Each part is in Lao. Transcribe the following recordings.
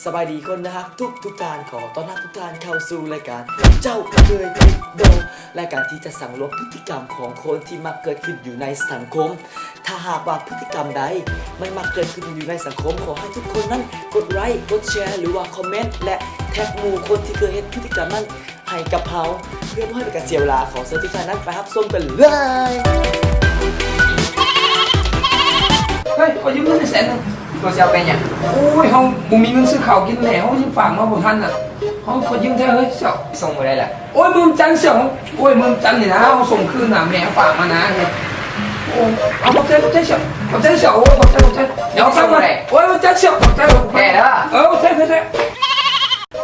ສະບາຍດີຄົນໜ້າຮັກທຸກໆທ່ານ, ຂໍຕ້ອນຮັບທຸກທ່ານເຂົ້າສູ່ລາຍການເຈົ້າເຄີຍຜິດບໍ່? ລາຍການທີ່ຈະສັງລວມພຶດຕິກຳຂອງຄົນທີ່ມັກເກີດຂຶ້ນຢູ່ໃນສັງຄົມ. ຖ້າຫາກວ່າພຶດຕິກຳໃດມັນມັກເກີດຂຶ້ນຢູ່ໃນສັງຄົມ, ຂໍໃຫ້ທຸກຄົນນັ້ນກົດໄລ, ກົດແຊ ຫຼືວ່າຄອມເມັນ ແລະ ແທັກໝູ່ຄົນທີ່ເຄີຍເຮັດພຶດຕິກຳນັ້ນ ໃຫ້ກັບເຮົາ ເພື່ອບໍ່ໃຫ້ເປັນການເສຍເວລາ. ຂໍເຊີນທຸກທ່ານນັ້ນໄປຮັບຊົມກັນເລີຍ. ເຮີ້ຍ ຂໍຢືມເງິນແໜ່ແສນໜຶ່ງ. ໂຕຊິເອົາໄປຫຍັງ? ໂອ້ຍ ເຮົາບໍ່ມີເງິນຊື້ເຂົ້າກິນແຫຼະ, ເຮົາຍັງຝາກມາບໍ່ທັນນະ. ເຮົາຂໍຢືມແດ່ເຮີ້ຍ ສ່ຽວ. ສົ່ງມື້ໃດລະ? ໂອ້ຍ ມື້ວັນຈັນສ່ຽວ. ໂອ້ຍ ມື້ວັນຈັນນີ້ນະ ເຮົາສົ່ງຄືນນະ ແມ່ຝາກມານະ. ໂອ້ ເອົາ ຂອບໃຈ ຂອບໃຈສ່ຽວ ຂອບໃຈສ່ຽວ. ໂອ້ຍ ຂອບໃຈ ຂອບໃຈ. ດຽວເອົາໄປ. ໂອ້ຍ ວັນຈັນສ່ຽວ ຂອບໃຈ ຂອບໃຈ. ເອີ ຂອບໃຈ ຂອບໃຈ.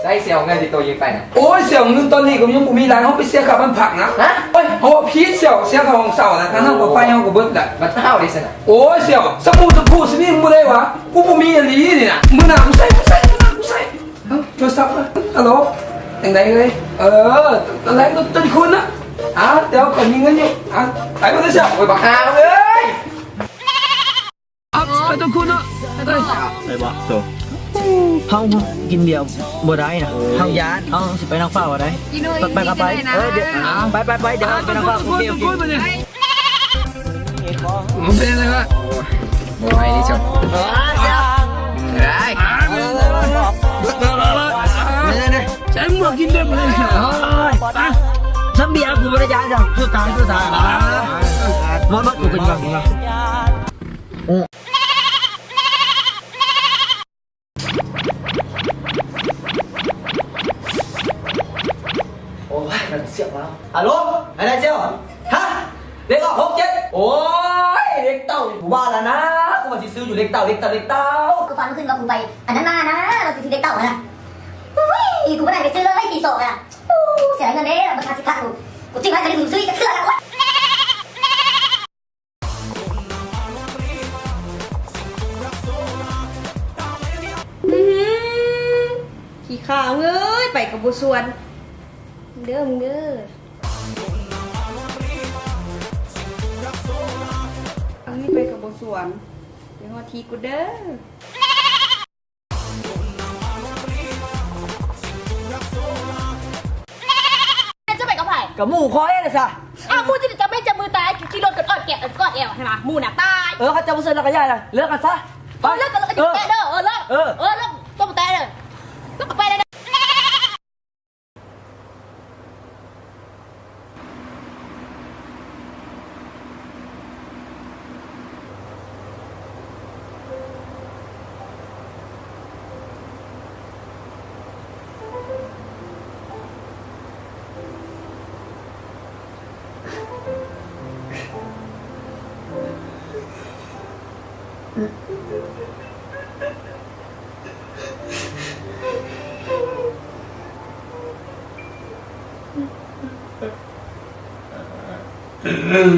ໃສສ່ຽວ ເງິນທີ່ໂຕຢືມໄປນະ? ໂອ້ຍ ສ່ຽວ ເງິນຕອນນີ້ກໍຍັງບໍ່ມີຫຼາຍ, ເຮົາໄປເສຍຄ່າບ້ານພັກນະ. ຮະ? ໂອ້ຍ ເຮົາຜິດສ່ຽວ ເສຍຄ່າຫ້ອງເຊົ່ານະ, ຄ່ານ້ຳຄ່າໄຟເຮົາກໍເບິດລະ. ບັດເຮົາເດ້ຊັ້ນນະ? ໂອ້ຍ ສ່ຽວ ສະບູ້ ສະບູ້ ຊິມີບໍ່ໄດ້ຫວາ? ກູບໍ່ມີອີ່ຫຼີນີ້ນະ. ມື້ໜ້າກູໃຊ້ ກູໃຊ້ ມື້ໜ້າກູໃຊ້. ໂທລະສັບ ຮັລໂຫຼ ຈັ່ງໃດເອີຍ? ເອີ ຕອນແລງຕົວ ຕົວຄຸນນະ. ອ່າ ດຽວຂ້ອຍມີເງິນຢູ່. ອ່າ ໄປເບິ່ງເດີສ່ຽວ. ໂອ້ຍ ບັກຫ່າເອີຍ. ອັບ ໄປຕົວຄຸນເນາະ. ໄປບໍ່ໂຕ? ເຮົາກິນບຽວບໍ່ໄດ້ນະ. ເຮົາຢ້ານ ເຮົາຊິໄປນຳຟ້າບໍ່ໄດ້. ໄປກໍໄປ. ເອີ ດຽວ ໄປ ໄປ ໄປ ດຽວໄປນຳຟ້າ. ໂອເຄ ໂອເຄ. ບໍ່ເປັນຫຍັງວະ. ບໍ່ໄຫວເດ້ເຈົ້າ. ເອີ ເຈົ້າ ໄດ້. ໃສ່ໝວກກິນເດີບໍ່ໄດ້ເຈົ້າ. ຊຳເບຍກູບໍ່ໄດ້ຢາກດອກ. ສຸດທ້າຍ ສຸດທ້າຍ ໝົດ ໝົດ ກູເປັນຫວັງ. ໂອ້ຍ ມັນສຽບມາ. ອາໂຫຼ ໄປໄດ້ສ່ຽວ. ຮະ ເລກອອກ ຫົກເຈັດ. ໂອ້ຍ ເລກເຕົ້າ ກູວ່າລະນະ ກູວ່າຊິຊື້ຢູ່ເລກເຕົ້າ ເລກເຕົ້າ ເລກເຕົ້າ. ກູຝັນຄືນວ່າກູໄປອັນນັ້ນມານະ ວ່າຊິຊື້ເລກເຕົ້າຫັ້ນນະ. ໂອ້ຍ ກູບໍ່ໄດ້ໄປຊື້ເລີຍ ສີ່ສອງນະ. ໂອ້ ເສຍເງິນເດ້ ມັນຫ້າສິບພັນ. ກູ ກູຈື່ໄວ້ ກະໄດ້ ກູຊື້ຈັກເທື່ອລະ. ໂອ້ຍ. ອື້ຫື ຂີ້ຂ້າເອີຍ ໄປກໍບໍ່ຊວນເດີ ມຶງເດີ. ອັນນີ້ໄປກໍບໍ່ຊວນ ໄປຮອດທີ່ກູເດີ. ເຈົ້າໄປກັບໃຜ? ກັບໝູ່ຂ້ອຍຫັ້ນນະຊະ. ອ້າວ ໝູ່ຈະໄດ້ຈັບແມ່ນຈັບມືຕາຍ ຂີ່ລົດກັນອອດແກະ ກອດແອວຫັ້ນນະ ໝູ່ນະຕາຍ. ເອີ ຄັນເຈົ້າບໍ່ເຊີນລະກະຢ່າລະ ເລີກກັນຊະ. ໄປ ເອີ ເລີກກັນ ເລີກກັນ. ເອີ ເລີກ ເອີ ເລີກ ຕ້ອງແຕ່ເດີ ເລີກ ຕ້ອງໄປເລີຍ. ອືມ